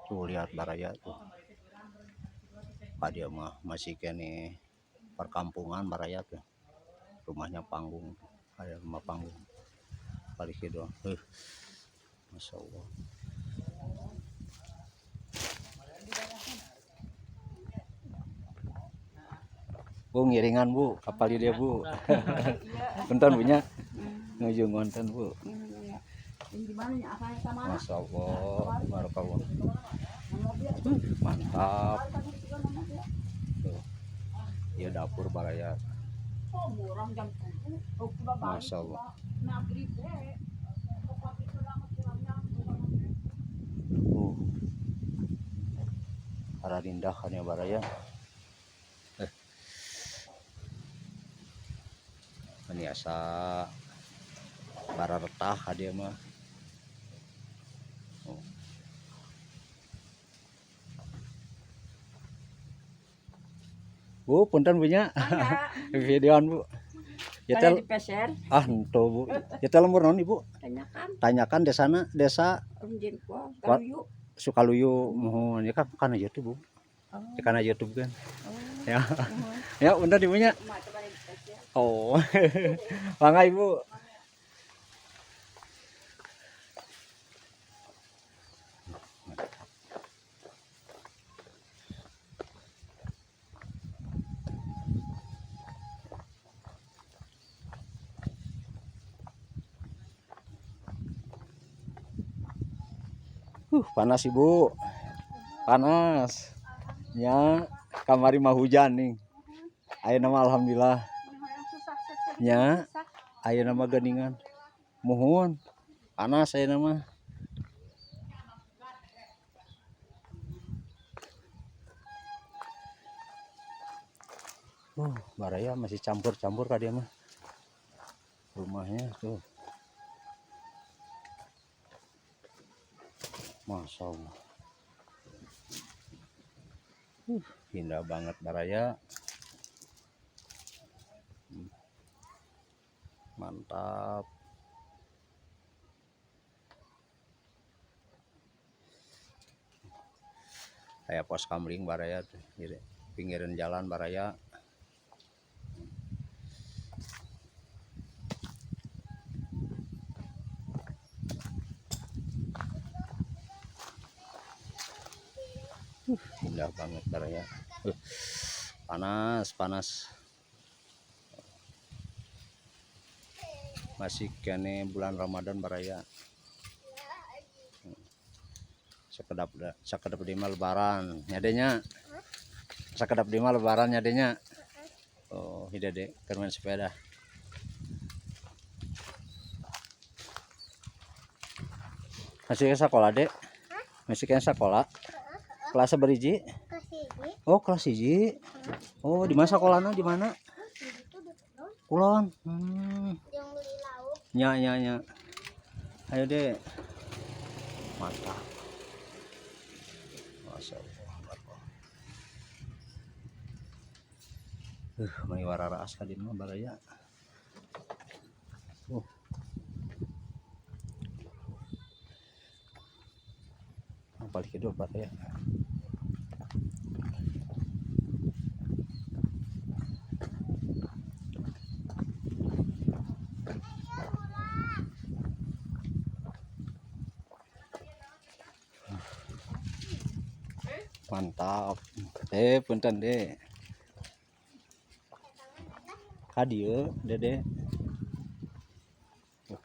Tuh lihat baraya tuh. Pak dia mah masih kene perkampungan baraya tuh. Rumahnya panggung, ada rumah panggung. Balik doang. Masya Allah. Bu ngiringan Bu, kapal dia Bu. Punten punya. Nuju ngonten Bu. Masya Allah, barakallah. Mantap. Tuh. Ya dapur baraya. Masya Allah. Para indah kan ya baraya. Ini asa bara retah dia mah. Oh. Bu, punten punya. Videoan Bu. Ya tel ah ento Bu. Ya teh lembur naon Ibu? Tanyakan. Tanyakan desana desa Sukaluyu. Sukaluyu mohon ya kan kana YouTube Bu. Oh. Ya kana YouTube kan. Oh. Ya. Ya punten ibunya. Oh. Mangga Ibu. Panas Ibu. Panas. Ya, kamari mah hujan nih. Ayeuna mah alhamdulillah. Ya, ayeuna mah geuningan. Muhun. Panas ayeuna mah. Baraya masih campur-campur ka dia mah. Rumahnya tuh. Masya Allah. Indah banget baraya. Mantap. Kayak pos kamling baraya tuh, di pinggiran jalan baraya. Indah banget baraya. Panas, panas. Masih kene bulan Ramadan baraya. Sekedap sekedap di lebaran nyadenya. Sekedap di lebaran nyadenya. Oh, hide deh, keur main sepeda. Masih ke sekolah, Dek? Masih ke sekolah? Kelas beriji? Kelas hiji. Oh, kelas hiji. Oh, di mana sekolahnya? Di mana? Kulon. Yang beli lauk. Nya, nya, nya. Ayo, Dek. Mantap. Masya Allah. Mani wararaas ka din mah baraya. Balik hidup baraya. Mantap. Punten deh. Ka dieu, Dede.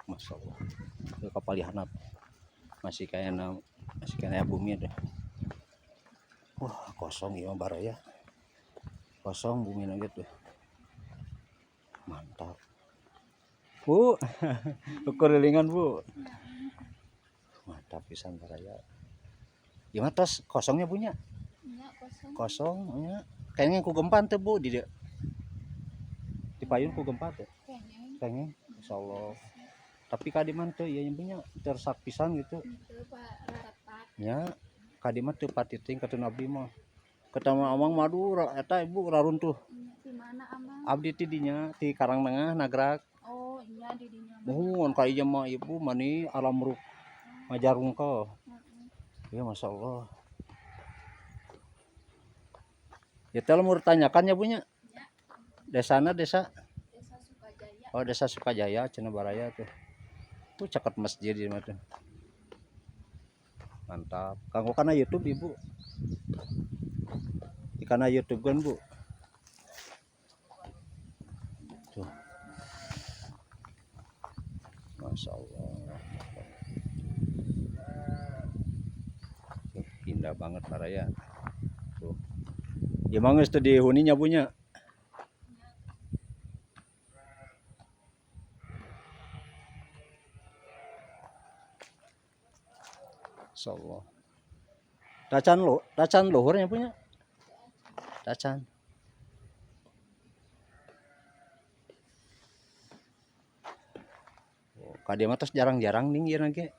Masya Allah. Itu kapal hanap. Masih kayak bumi deh. Wah, kosong ya baraya. Kosong bumi lagi tuh. Mantap. Bu, kelilingan Bu. Mantap pisan baraya. Gimana tos kosongnya punya? Iya, kosong. Kosong ya. Kayaknya ku gempa teh Bu di dieu. Di payun ku gempa teh. Kayaknya. Kayaknya insyaallah. Tapi ka di mana teh ieu yang punya tersak pisan gitu. Itu Pak retak. Ya, ka di mah teu patiting katun abdi mah. Ketama amang madu eta ibu raruntuh. Di mana amang? Abdi ti dinya ti Karangtengah Nagrak. Oh, iya di dinya. Muhun ka ieu mah ibu mani alam ruk majarungkel. Ya Masya Allah. Ya teh mau tanyakan ya punya. Desana desa? Desa Sukajaya. Oh, Desa Sukajaya cenah baraya tuh. Tuh caket masjid di mah tuh. Mantap. Kanggo kana YouTube, Ibu. Di kana YouTube kan, Bu. Tuh. Masya Allah. Tuh, indah banget baraya. Tuh. Ya mang geus teu dihuninya punya. Masya Allah. Tacan lo, tacan luhurnya punya. Tacan. Oh, ka dieu mah tos jarang-jarang ning ieu ge.